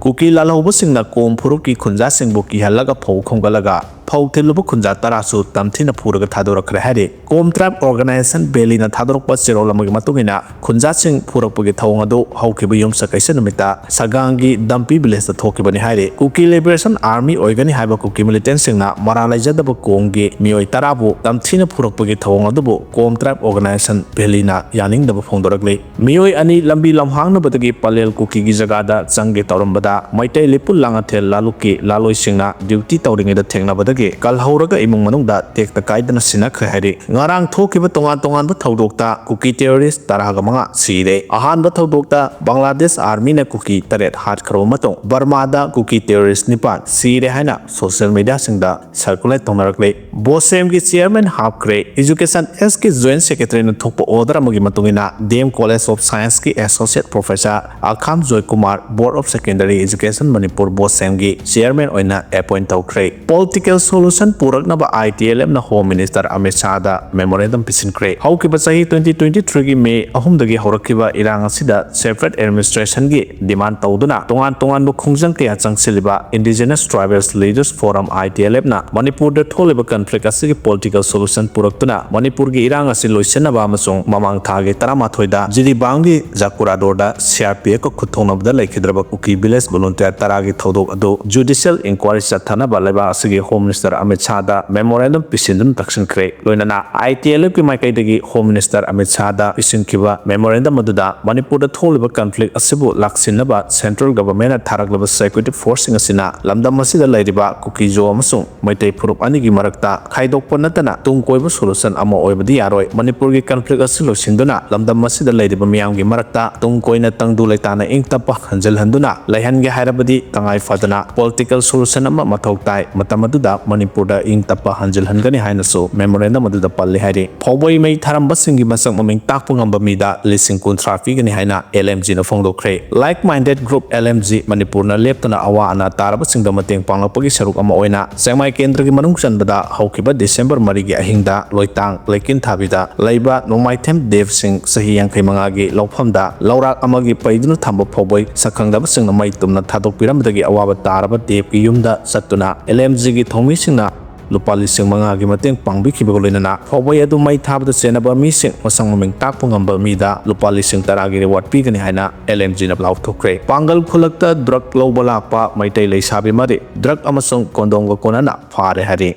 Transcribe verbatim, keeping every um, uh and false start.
ꯀꯨꯀꯤ ꯂꯥꯜꯍꯧꯕꯁꯤꯡꯅ ꯀꯣꯝ ꯐꯨꯔꯨꯞꯀꯤ ꯈꯨꯟꯖꯥꯁꯤꯡꯕꯨ ꯀꯤꯍꯜꯂꯒ ꯐꯧ ꯈꯣꯝꯒꯠꯂꯒ ꯐꯧ ꯊꯤꯜꯂꯨꯕ ꯈꯨꯟꯖꯥ ꯇꯔꯥꯁꯨ ꯇꯝꯊꯤꯅ ꯐꯨꯔꯒ ꯊꯥꯗꯣꯔꯛꯈ꯭ꯔꯦ ꯍꯥꯏꯔꯤ꯫ ꯀꯣꯝ Tribe Organisation Valley ꯅ ꯊꯥꯗꯣꯔꯛꯄ ꯆꯦꯔꯣꯜ ꯑꯃꯒꯤ ꯃꯇꯨꯡ ꯏꯟꯅ, ꯈꯨꯟꯖꯥꯁꯤꯡ ꯐꯨꯔꯛꯄꯒꯤ ꯊꯧꯑꯣꯡ ꯑꯗꯨ ꯍꯧꯈꯤꯕ ꯌꯨꯝꯁꯀꯩꯁ ꯅꯨꯃꯤꯠꯇ ꯁꯒꯥꯡꯒꯤ ꯗꯝꯄꯤ village ꯇ ꯊꯣꯛꯈꯤꯕꯅꯤ ꯍꯥꯏꯔꯤ꯫ Kuki Liberation Army ꯑꯣꯏꯒꯅꯤ ꯍꯥꯏꯕ ꯀꯨꯀꯤ militant ꯁꯤꯡꯅ ꯃꯔꯥꯜ ꯂꯩꯖꯗꯕ ꯀꯣꯝꯒꯤ ꯃꯤꯑꯣꯏ ꯇꯔꯥꯕꯨ ꯇꯝꯊꯤꯅ ꯐꯨꯔꯛꯄꯒꯤ ꯊꯧꯑꯣꯡ ꯑꯗꯨꯕꯨ ꯀꯣꯝ Tribe Organisation Valley ꯅ ꯌꯥꯅꯤꯡꯗꯕ ꯐꯣꯡꯗꯣꯔꯛꯂꯤ꯫ ꯃꯤꯑꯣꯏ ꯑꯅꯤ ꯂꯝꯕꯤ ꯂꯝꯍꯥꯡꯅꯕꯗꯒꯤ ꯄꯂꯦꯜ ꯀꯨꯀꯤꯒꯤ ꯖꯒꯥꯗ ꯆꯪꯒꯦ ꯇꯧꯔꯝꯕꯗ ꯃꯩꯇꯩ ꯂꯤꯄꯨ ꯂꯥꯡꯉꯊꯦꯜ ꯂꯥꯂꯨꯛꯀꯤ ꯂꯥꯂꯣꯏꯁꯤꯡꯅ duty ꯇꯧꯔꯤꯉꯩꯗ ꯊꯦꯡꯅꯕꯗꯒꯤ ꯀꯜꯍꯧꯔꯒ ꯏꯃꯨꯡ ꯃꯅꯨꯡꯗ ꯇꯦꯛꯇ ꯀꯥꯏꯗꯅ ꯁꯤꯟꯅꯈ꯭ꯔꯦ ꯍꯥꯏꯔꯤ꯫ ꯉꯔꯥꯡ ꯊꯣꯛꯈꯤꯕ ꯇꯣꯉꯥꯟ ꯇꯣꯉꯥꯟꯕ ꯊꯧꯗꯣꯛꯇ ꯀꯨꯀꯤ terrorist ꯇꯔꯥꯒ ꯃꯉꯥ ꯁꯤꯔꯦ꯫ ꯑꯍꯥꯟꯕ ꯊꯧꯗꯣꯛꯇ ꯕꯪꯒ꯭ꯂꯥꯗꯦꯁ Army ꯅ ꯀꯨꯀꯤ ꯇꯔꯦꯠ ꯍꯥꯠꯈ꯭ꯔꯕ ꯃꯇꯨꯡ ꯕꯔꯃꯥꯗ ꯀꯨꯀꯤ terrorist ꯅꯤꯄꯥꯟ ꯁꯤꯔꯦ ꯍꯥꯏꯅ social media ꯁꯤꯡꯗ circulate ꯇꯧꯅꯔꯛꯂꯤ꯫ ꯕꯣꯁꯦꯝꯒꯤ chairman ꯍꯥꯞꯈ꯭ꯔꯦ꯫ Education S ꯀꯤ Joint Secretary ꯅ ꯊꯣꯛꯄ order ꯑꯃꯒꯤ ꯃꯇꯨꯡ ꯏꯟꯅ D M College of Science ꯀꯤ Associate Professor ꯑꯈꯥꯝ Joykumar Board of Secondary Education Manipur, ꯕꯣꯁꯦꯝꯒꯤ chairman ꯑꯣꯏꯅ appoint ꯇꯧꯈ꯭ꯔꯦ꯫ Political solution ꯄꯨꯔꯛꯅꯕ I T L F ꯅ Home Minister ꯑꯃꯤꯠ ꯁꯥꯍꯗ memorandum ꯄꯤꯁꯤꯟꯈ꯭ꯔꯦ꯫ ꯍꯧꯈꯤꯕ ꯆꯍꯤ twenty twenty-three ꯒꯤ May ꯑꯍꯨꯝꯗꯒꯤ ꯍꯧꯔꯛꯈꯤꯕ ꯏꯔꯥꯡ ꯑꯁꯤꯗ separate administration ꯒꯤ demand ꯇꯧꯗꯨꯅ ꯇꯣꯉꯥꯟ ꯇꯣꯉꯥꯟꯕ ꯈꯣꯡꯖꯪ ꯀꯌꯥ ꯆꯪꯁꯤꯜꯂꯤꯕ Indigenous Tribals Leaders Forum, I T L F ꯅ ꯃꯅꯤꯄꯨꯔꯗ ꯊꯣꯛꯂꯤꯕ conflict ꯑꯁꯤꯒꯤ political solution ꯄꯨꯔꯛꯇꯨꯅ ꯃꯅꯤꯄꯨꯔꯒꯤ ꯏꯔꯥꯡ ꯑꯁꯤ ꯂꯣꯏꯁꯤꯟꯅꯕ ꯑꯃꯁꯨꯡ ꯃꯃꯥꯡ ꯊꯥꯒꯤ ꯇꯔꯥꯃꯥꯊꯣꯏꯗ ꯖꯤꯔꯤꯕꯥꯝꯒꯤ ꯖꯥꯀꯨꯔꯥꯗꯣꯔꯗ C R P F ꯀ ꯈꯨꯠ ꯊꯣꯛꯅꯕꯗ ꯂꯩꯈꯤꯗ꯭ꯔꯕ ꯀꯨꯀꯤ village volunteer ꯇꯔꯥꯒꯤ ꯊꯧꯗꯣꯛ ꯑꯗꯨ judicial inquiry ꯆꯠꯊꯅꯕ ꯂꯩꯕꯥꯛ ꯑꯁꯤꯒꯤ Home Minister ꯑꯃꯤꯠ ꯁꯥꯍꯗ memorandum ꯄꯤꯁꯤꯟꯗꯨꯅ ꯇꯛꯁꯤꯟꯈ꯭ꯔꯦ꯫ ꯂꯣꯏꯅꯅ I T L F ꯀꯤ ꯃꯥꯏꯀꯩꯗꯒꯤ Home Minister ꯑꯃꯤꯠ ꯁꯥꯍꯗ ꯄꯤꯁꯤꯟꯈꯤꯕ memorandum ꯑꯗꯨꯗ ꯃꯅꯤꯄꯨꯔꯗ ꯊꯣꯛꯂꯤꯕ conflict ꯑꯁꯤꯕꯨ ꯂꯥꯛꯁꯤꯟꯅꯕ central government ꯅ ꯊꯥꯔꯛꯂꯕ security force ꯁꯤꯡ ꯑꯁꯤꯅ ꯂꯝꯗꯝ ꯑꯁꯤꯗ ꯂꯩꯔꯤꯕ ꯀꯨꯀꯤ-ꯖꯣ ꯑꯃꯁꯨꯡ ꯃꯩꯇꯩ ꯐꯨꯔꯨꯞ ꯑꯅꯤꯒꯤ ꯃꯔꯛꯇ ꯈꯥꯏꯗꯣꯛꯄ ꯅꯠꯇꯅ ꯇꯨꯡ ꯀꯣꯏꯕ solution ꯑꯃ ꯑꯣꯏꯕꯗꯤ ꯌꯥꯔꯣꯏ꯫ ꯃꯅꯤꯄꯨꯔꯒꯤ conflict ꯑꯁꯤ ꯂꯣꯏꯁꯤꯟꯗꯨꯅ ꯂꯝꯗꯝ ꯑꯁꯤꯗ ꯂꯩꯔꯤꯕ ꯃꯤꯌꯥꯝꯒꯤ ꯃꯔꯛꯇ ꯇꯨꯡ ꯀꯣꯏꯅ ꯇꯪꯗꯨ ꯂꯩꯇꯥꯅ ꯏꯪ ꯇꯞꯄ ꯍꯟꯖꯤꯜꯍꯟꯗꯨꯅ ꯂꯩꯍꯟꯒꯦ ꯍꯥꯏꯔꯕꯗꯤ ꯇꯉꯥꯏ ꯐꯗꯅ political solution ꯑꯃ ꯃꯊꯧ ꯇꯥꯏ꯫ ꯃꯇꯝ ꯑꯗꯨꯗ ꯃꯅꯤꯄꯨꯔꯗ ꯏꯪ ꯇꯞꯄ ꯍꯟꯖꯤꯜꯍꯟꯒꯅꯤ ꯍꯥꯏꯅꯁꯨ memorandum ꯑꯗꯨꯗ ꯄꯜꯂꯤ ꯍꯥꯏꯔꯤ꯫ ꯐꯥꯎꯕꯩ ꯃꯩ ꯊꯥꯔꯝꯕꯁꯤꯡꯒꯤ ꯃꯁꯛ ꯃꯃꯤꯡ ꯇꯥꯛꯄ ꯉꯝꯕ ꯃꯤꯗ ꯂꯤꯁꯤꯡ ꯀꯨꯟꯊ꯭ꯔꯥ ꯄꯤꯒꯅꯤ ꯍꯥꯏꯅ L M G ꯅ ꯐꯣꯡꯗꯣꯛꯈ꯭ꯔꯦ꯫ Like minded group L M G ꯃꯅꯤꯄꯨꯔꯅ ꯂꯦꯞꯇꯅ ꯑꯋꯥ ꯑꯅꯥ ꯇꯥꯔꯕꯁꯤꯡꯗ ꯃꯇꯦꯡ ꯄꯥꯡꯂꯛꯄꯒꯤ ꯁꯔꯨꯛ ꯑꯃ ꯑꯣꯏꯅ ꯁꯦꯛꯃꯥꯏ ꯀꯦꯟꯗ꯭ꯔꯒꯤ ꯃꯅꯨꯡ ꯆꯟꯕꯗ ꯍꯧꯈꯤꯕ ꯗꯤꯁꯦꯝꯕꯔ ꯃꯔꯤꯒꯤ ꯑꯍꯤꯡꯗ ꯂꯣꯏꯇꯥꯡ ꯂꯩꯀꯤꯟꯊꯥꯕꯤꯗ ꯂꯩꯕ ꯅꯣꯡꯃꯥꯏꯊꯦꯝ ꯗꯦꯕ ꯁꯤꯡ, ꯆꯍꯤ ꯌꯥꯡꯈꯩ ꯃꯉꯥꯒꯤ ꯂꯧꯐꯝꯗ ꯂꯧꯔꯥꯛ ꯑꯃꯒꯤ ꯄꯩꯗꯨꯅ ꯊꯝꯕ ꯐꯥꯎꯕꯩ ꯁꯛꯈꯪꯗꯕꯁꯤꯡꯅ ꯃꯩ ꯇꯨꯝꯅ ꯊꯥꯗꯣꯛꯄꯤꯔꯝꯕꯗꯒꯤ ꯑꯋꯥꯕ ꯇꯥꯔꯕ ꯗꯦꯕꯀꯤ ꯌꯨꯝꯗ ꯆꯠꯇꯨꯅ L M G ꯒꯤ ꯊꯧꯃꯤꯁꯤꯡꯅ ꯂꯨꯄꯥ ꯂꯤꯁꯤꯡ ꯃꯉꯥꯒꯤ ꯃꯇꯦꯡ ꯄꯥꯡꯕꯤꯈꯤꯕꯒ ꯂꯣꯏꯅꯅ ꯐꯥꯎꯕꯩ ꯑꯗꯨ ꯃꯩ ꯊꯥꯕꯗ ꯆꯦꯟꯅꯕ ꯃꯤꯁꯤꯡ ꯃꯁꯛ ꯃꯃꯤꯡ ꯇꯥꯛꯄ ꯉꯝꯕ ꯃꯤꯗ ꯂꯨꯄꯥ ꯂꯤꯁꯤꯡ ꯇꯔꯥꯒꯤ reward ꯄꯤꯒꯅꯤ ꯍꯥꯏꯅ L M G ꯅ ꯂꯥꯎꯊꯣꯛꯈ꯭ꯔꯦ꯫ ꯄꯥꯡꯒꯜ ꯈꯨꯜꯂꯛꯇ drug ꯂꯧꯕ ꯂꯥꯛꯄ ꯃꯩꯇꯩ ꯂꯩꯁꯥꯕꯤ ꯃꯔꯤ drug ꯑꯃꯁꯨꯡ condomꯒ ꯀꯣꯟꯅꯅ ꯐꯥꯔꯦ ꯍꯥꯏꯔꯤ꯫